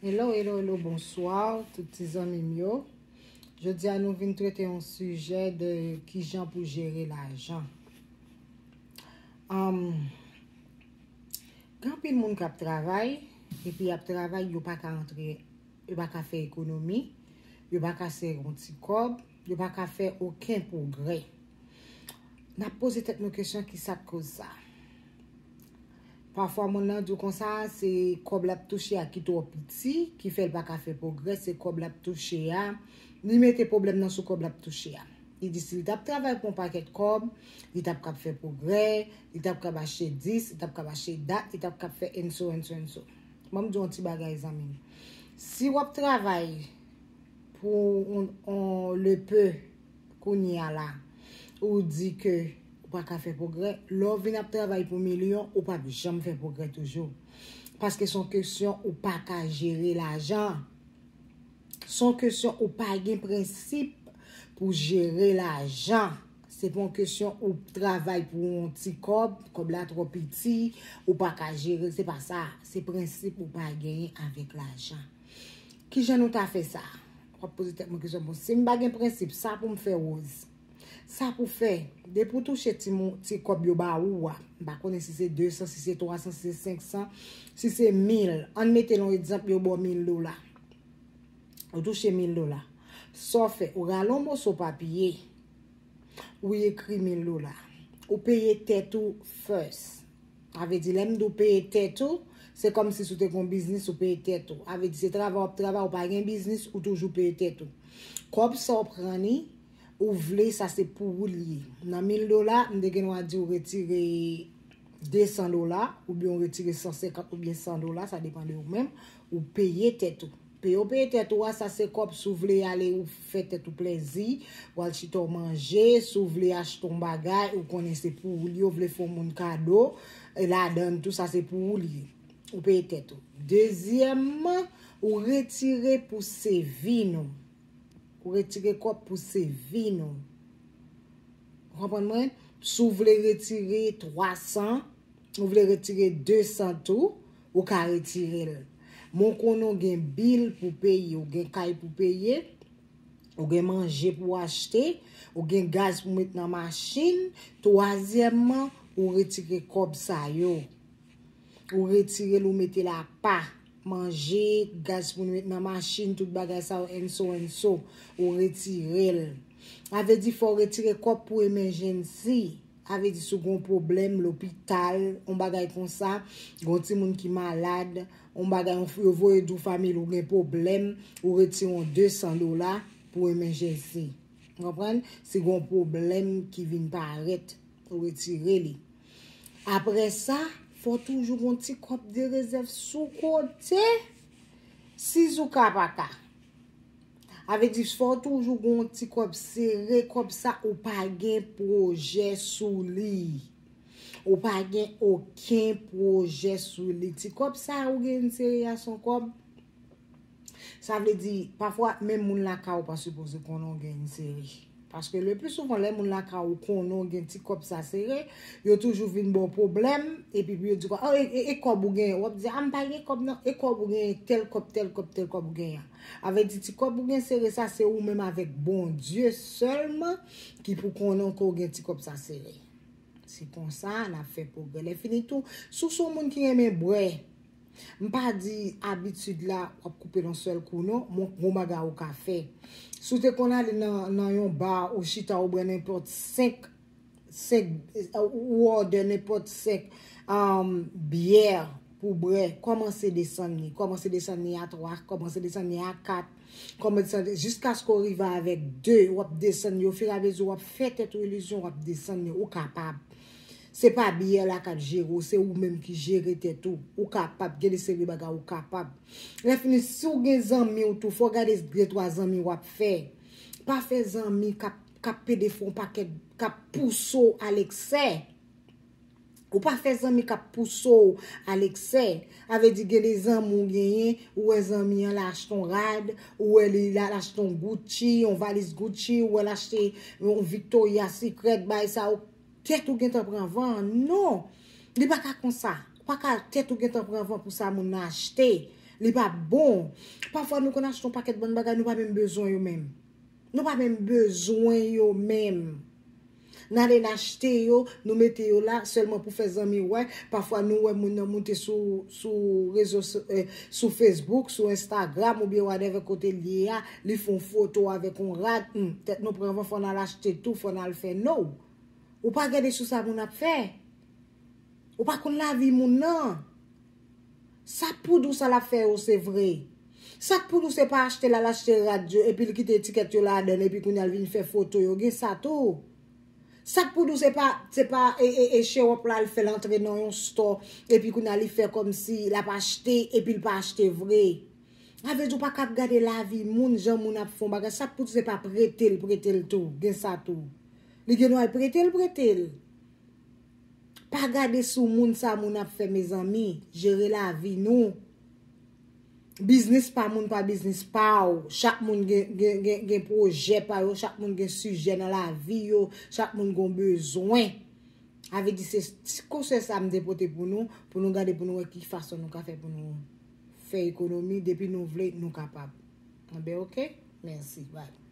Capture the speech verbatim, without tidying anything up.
Hello, hello, hello, bonswa, tout ti zanmi m yo. Jodi a nou vin trete yon sijè de kijan pou jere lajan. Um, Gen anpil moun k ap travay, epi y ap travay, yo pa ka antre, yo pa ka fè ekonomi, yo pa ka sere yon ti kòb, yo pa ka fè okenn pwogrè. N ap poze tèt nou kesyon, kisa k koz sa? Pafwa moun nan di w konsa, se kòb l ap touche a ki twò piti, ki fè l pa ka fè pwogrè, se kòb l ap touche a, li mete pwoblèm nan sou kòb l ap touche a. Li di si l t ap travay pou yon pakèt kòb, li t ap kab fè pwogrè, li t ap kab achte dis, li t ap kab achte dat, li t ap kab fè and so, and so, and so. Ban m di w yon ti bagay, zanmi m. Si w ap travay pou on, on le peu kounye a la, ou di ke ou pa ka fè pwogrè, lè w vin ap travay pou milyon, ou p ap janm fè pwogrè toujou. Paske se yon kesyon ou pa ka jere lajan. Se yon kesyon ou pa gen prensip pou jere lajan. Se pa yon kesyon ou travay pou yon ti kòb, kòb la twò piti, ou pa ka jere, se pa sa. Se prensip ou pa genyen avèk lajan. Kijan nou ta fè sa? W ap poze tèt mwen kesyon, bon, si m pa gen prensip, sa pou m fè, Rose? Sa pou fè, depi w touche ti, ti kòb yo ba ou a, m pa konnen si se de san, si se twa san, si se senk san, si se mil, ann mete l yon egzanp, yo ba w mil dola. Ou touche mil dola. Sa w fè, ou rale yon moso papye, ou ekri mil dola. Ou peye tèt ou first. Sa vle di, lè m di w peye tèt ou, se kòmsi si w te gen yon biznis, ou peye tèt ou. Sa vle di, se travay w ap travay, ou pa gen biznis, ou toujou peye tèt ou. Kòb sa w pran ni, ou vle, sa se pou ou l ye. Nan mil dola, m te gen dwa di w retire de san dola, oubyen w retire san senkant oubyen san dola, sa depann de ou menm, ou peye tèt ou. Peye w peye tèt ou a, sa se kòb, si w vle ale ou fè tèt ou plezi, w al chita w manje, si w vle achte yon bagay, ou konnen se pou ou li, ou vle fè yon moun kado, e ladan l tou, sa se pou ou li. Ou peye tèt ou. Dezyèmman, ou retire pou sevi nou. Ou retire kòb pou sevi nou. Ou konprann mwen? Si w vle retire twa san, ou vle retire de san tou, ou ka retire l. Men w konnen w gen bil pou peye, ou gen kay pou peye, ou gen manje pou achte, ou gen gaz pou met nan machin. Twazyèmman, ou retire kòb sa yo. Ou retire l, ou mete l apa. Manje, gaz pou nou met nan machin, tout bagay sa yo, and so, and so. Ou retire l. Sa vle di, fò w retire kòb pou emejensi. Sa vle di, si w gen yon pwoblèm, lopital, yon bagay konsa, gen yon timoun ki malad, yon bagay, yon, yo voye di w fanmi l ou gen pwoblèm, ou retire yon de san dola pou emejensi. Ou konprann? Si gen yon pwoblèm ki vin parèt, ou retire li. Apre sa, fò toujou gon ti kòb de rezèv sou kote. Sizoukapaka. Sa vle di, fò toujou gon ti kòb sere, kòb sa ou pa gen pwojè sou li. Ou pa gen okenn pwojè sou li. Ti kòb sa ou gen sere a, se yon kòb. Sa vle di, pafwa, menm moun lakay ou pa sipoze konnen w gen yon sere. Paske le pli souvan, lè moun lakay ou konnen w gen ti kòb sa sere, yo toujou vin ba w pwoblèm, epi pou yo di, "Oh, e, e, e kòb ou gen?" W ap di, "Ah, m pa gen kòb non, e kòb ou gen, tèl kòb, tèl kòb, tèl kòb ou gen an." Sa vle di, ti kòb ou gen sere sa, se ou menm avèk Bondye sèlman ki pou konnen ke w gen ti kòb sa sere. Se konsa n ap fè pwogrè. Lè fini tou, si w se yon moun ki renmen bwè, m pa di abitid la w ap koupe l yon sèl kou non, men gon bagay ou ka fè. Si w te konn ale nan, nan yon ba, ou chita, ou bwè nenpòt senk, senk, ou òdè nenpòt senk, um, byè pou bwè, kòmanse desann li, kòmanse desann li a twa, kòmanse desann li a kat, kòmanse desann li jiskaske w rive avèk de, w ap desann li, ofiramezi w ap fè tèt ou ilizyon, w ap desann li, ou kapab. Se pa byè la k ap jere w, se ou menm ki jere tèt ou. Ou kapab, gen de seri bagay ou kapab. Lè fini, si w gen zanmi w tou, fò w gade de twa zanmi w ap fè. Pa fè zanmi k ap, k ap pede fè yon pakèt, k ap pouse w a leksè. Ou pa fè zanmi k ap pouse w a leksè. Sa vle di, gen de zanmi w genyen, ou wè zanmi an l achte yon rad, ou wè li, l al achte yon Gucci, yon valiz Gucci, ou wè l achte yon Victoria's Secret, bagay sa yo. Tèt ou gentan pran van. Non. Li pa ka konsa. Ou pa ka tèt ou gentan pran van pou sa moun nan achte. Li pa bon. Pafwa nou konn achte yon pakèt bann bagay, nou pa menm bezwen yo menm. Nou pa menm bezwen yo menm. N ale n achte yo, nou mete yo la sèlman pou fè zanmi wè. Pafwa nou wè moun nan moute sou, sou rezo so- eh, sou Facebook, sou Instagram oubyen whatever kote l ye a, li fè yon foto avèk yon rad. Hmm, tèt nou pran van, fò n al achte tou, fò n al fè no. Ou pa gade sou sa moun ap fè. Ou pa konn lavi moun nan. Sa k pou di w sa l ap fè yo se vre? Sa k pou di w se pa achte l al achte rad yo epi l kite etikèt yo ladan l epi kounye a l vin fè foto yo? Gen sa tou. Sa k pou di w se pa, se pa e, e, e show up la l fè l antre nan yon store epi kounye a li fè kòmsi l ap achte epi l pa achte vre? Sa vle di w pa ka ap gade lavi moun, jan moun ap fè yon bagay. Sa k pou di w se pa prete l prete l tou? Gen sa tou. Li gen dwa l prete l prete l. Pa gade sou moun sa moun ap fè, mezanmi. Jere lavi nou. Biznis pa moun pa biznis pa w. Chak moun gen, gen, gen, gen pwojè pa yo, chak moun gen sijè nan lavi yo, chak moun gen bezwen. Sa vle di se ti konsèy sa m te pote pou nou, pou nou gade pou nou wè ki fason nou ka fè pou nou fè ekonomi. Depi nou vle, nou kapab. Anben, oke? Mèsi. Bye.